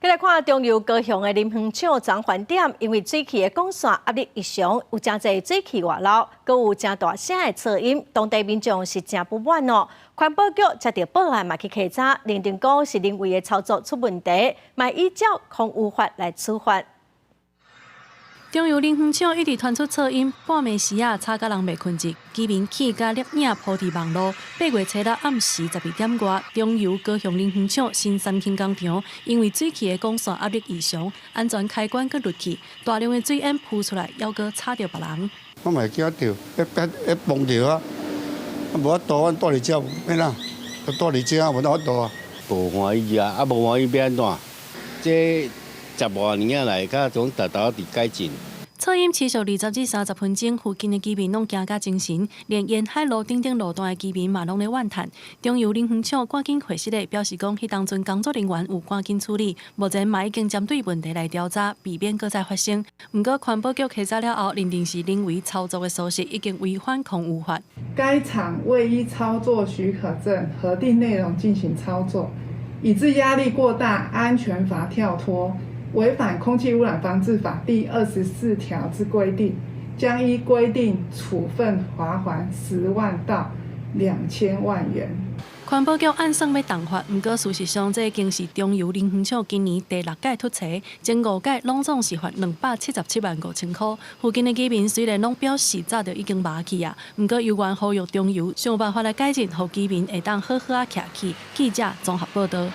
來看中油高雄的林園廠轉換點，因為水氣的管線壓力異常，有誠濟水氣外漏，閣有誠大聲的噪音，當地民眾是誠不滿哦。環保局接著報案嘛去稽查，認定講是人為的操作出問題，嘛依照空污法來處罰。中油林園廠一直傳出噪音，半暝時仔吵甲人袂睏著，居民氣甲錄影鋪佇網路。8月初六暗時12點外，中油高雄林園廠新三輕工廠因為水氣的管線壓力異常，安全開關閣落去，大量的水煙噴出來，猶閣吵著別人。我嘛會驚著，一一崩著啊！無法度，阮蹛佇遮欲按怎？蹛佇遮無法度啊！無歡喜啊！啊，無歡喜欲按怎？這十外年仔來，較總沓沓佇改進。噪音持續20至30分鐘，附近的居民攏驚甲精神，連沿海路頂頂路段的居民嘛攏咧怨嘆。中油林園廠趕緊回釋的表示講，彼當陣工作人員有趕緊處理，目前嘛已經針對問題來調查，避免閣再發生。毋過環保局稽查了後，認定是人為操作的疏失，已經違反空污法。該廠未依操作許可證核定內容進行操作，以致壓力過大，安全閥跳脫。違反空氣污染防治法第24條之規定，將依規定處分罰鍰10萬到2000萬元。環保局按算欲重罰，毋過事實上，這已經是中油林園廠今年第六屆突槌，前五屆攏總是罰277萬5千箍。附近的居民雖然攏表示早就已經麻去啊，毋過猶原呼籲中油想辦法來改進，予居民會當好好仔徛起。記者綜合報導。